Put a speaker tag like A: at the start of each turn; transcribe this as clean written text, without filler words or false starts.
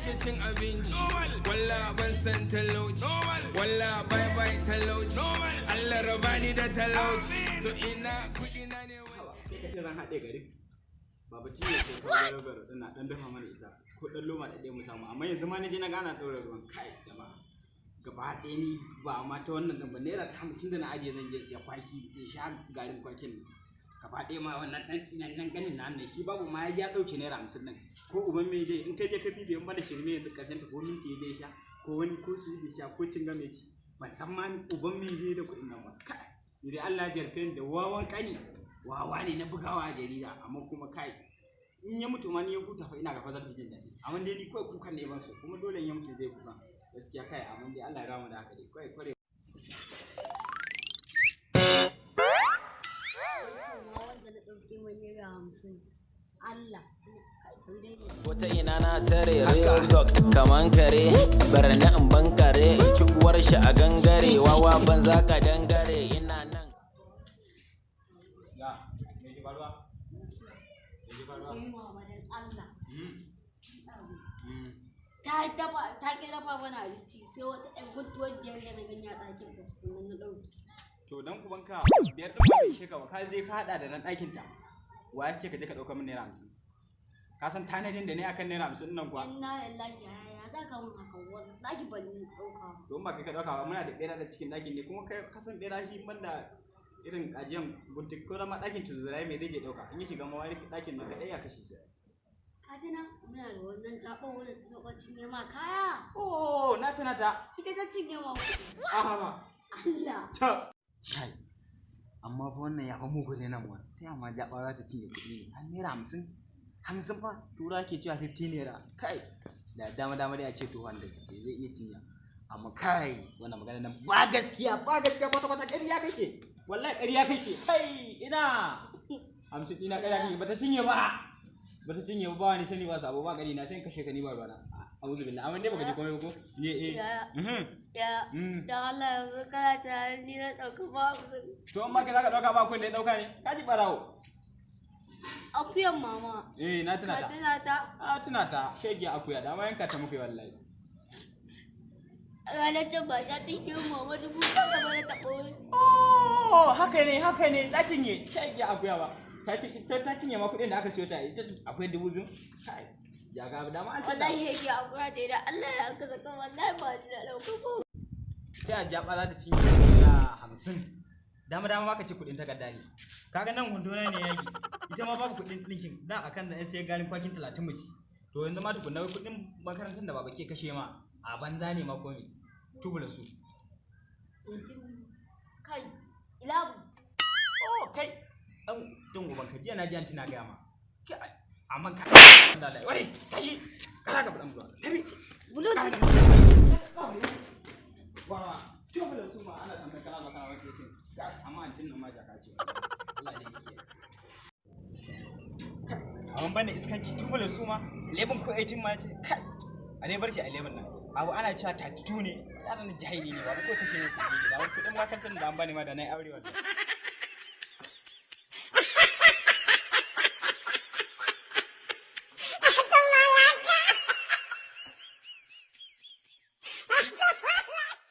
A: nake cin abinci. Walla ban san talauci. Walla bye bye talauci. Allah raba ni da talauci. To ina kudi na ne wai.
B: Kai ka ce zan haɗe garin. Baba tiyo ko kawo garo ina dan dafa mana ita ko dan loma da ɗaya mu samu, amma yanzu ma na je na gana ɗaura ruwan. Kai jama'a, gaba ɗaya ni ba ma ta wannan ɗin ba, naira ta 50 da na ajiye zan je siya kwaki in sha garin kwakin nan. Gaba ɗaya ma wannan ɗan tsinannen ganin na nan shi babu ma ya ɗauke naira 50 ɗin ko uban me je in kai je ka bibiyan mana shirme yanzu ƙarshen ta ko minti ya je sha ko wani ko su da sha ko cinga mai ci, ban san ma uban me je da kuɗin nan ba. Kai, ni dai Allah ya jarabce ni da wawan ƙani, wawa ne na bugawa a jarida, amma kuma kai, in ya mutu ma ni ya huta fa, ina ga fa zan fi jin daɗi. Amma dai ni kawai kukan ne ban so, kuma dole in ya mutu zai kuka gaskiya. Kai, amma dai Allah ya rama da haka dai kawai kware.
C: Wancan ma wanda na ɗauke mai naira 50. Allah. Kai, to dai ne.
D: Wata ina na tare real dog kaman kare, barna in bankare in ci uwar shi a gangare, wawa banza ka dangare ina nan.
B: Ya me ke faruwa? Me ke faruwa?
C: Kai mama, dan Allah. Ɗazu. Ta dafa, ta ƙi dafa mana abinci, sai wata ƴar guntuwar biyar da na gani a ɗakin ka tukunna na ɗauke.
B: To dan ubanka, biyar ɗin ba ishe ka ba, ka je ka haɗa da nan ɗakin ta. Wa ya ce ka je ka ɗauka min naira 50? Ka san tanadin da ne akan naira 50 nan kuwa?
C: Inna lillahi, yaya za ka mun haka? Wallahi ban ɗauka ba.
B: To in ba kai ka ɗauka ba, muna da ɓera da cikin ɗakin ne, kuma kai ka san ɓera shi banda irin ajiyan buntik ko ma ɗakin tuzurai me zai je ɗauka? In ya shiga ma wani ɗakin nan kaɗai ya kashe shi.
C: Ka tuna muna da wannan taɓon wanda ta taɓa cinye ma kaya.
B: Oh, na tuna ta.
C: Ita ta cinye ma kuɗi.
B: Aha ba.
C: Allah.
B: Ta. Kai. Amma fa wannan ya fa mugu ne nan wa. Ta yamma jaɓa za ta cinye kuɗi ne. Har naira 50. 50 fa tura ke cewa 50 naira. Kai. Da dama dama dai a ce 200 ce zai iya cinye. Amma kai, wannan magana nan ba gaskiya, ba gaskiya kwata kwata, ƙarya kake. Wallahi ƙarya kake. Kai ina. 50 ɗina, ƙarya kake, bata cinye ba. Bata cinye ba, ba wani sani ba sabo ba gani na sai in kashe ka ni ba ruwana. A'udhu billahi, amma dai baka ji komai ba ko? Ne eh.
C: Ya. Ya.
B: Mm.
C: Dan Allah, yanzu kana tunanin ni na ɗauka ba 50?
B: To in ba ka zaka ɗauka ba, kun da ya ɗauka ne. Ka ji ɓarawo.
C: Akuyan mama.
B: Eh, na tuna
C: Ka
B: ta.
C: tuna ta?
B: A tuna ta, shege akuya da ma yanka ta muka yi wallahi.
C: Ranar can ba ta cinye mama 10,000 ba na taɓa wani.
B: Oh, haka ne, haka ne, ta cinye, shege akuya ba. Ta ci ta ta cinye ma kuɗin da aka siyo ta, ita akwai 2000. Kai, ya ga da ma an sai.
C: Wallahi yake akuya ce da Allah ya kasa kan, wallahi ba ni na ɗauka ba.
B: Ta ya jaba za ta cinye naira 50? Dama dama ma ka ce kuɗin takarda ne. Kaga nan wando na ne yaki. Ita ma babu kuɗin ɗinkin da akan da sai garin kwakin 30 mu ci. To yanzu ma tukunna wai kuɗin makarantar da baba ke kashe ma a banza ne ma komi. Tubula su.
C: Yanzu kai ilabu.
B: Oh kai, dan dan uban ka, jiya na ji an tuna gaya ma. Kai, amma ka da da wai tashi kala ka budan zuwa. Tafi.
C: Bulutu.
B: Wa tubula su ma ana tambayar kana ba kana wace ce. Amma an tunna ma jaka ce. Allah dai yake. Amma bane iskanci, tubula su ma 11 ko 18 ma ce kai. A dai bar shi a 11 nan. Abu ana cewa 32 ne. Yaran jahili ne ba ko kashe ne kuɗi ne. Da wani kuɗin makarantar da an bani ma da na yi aure wallahi.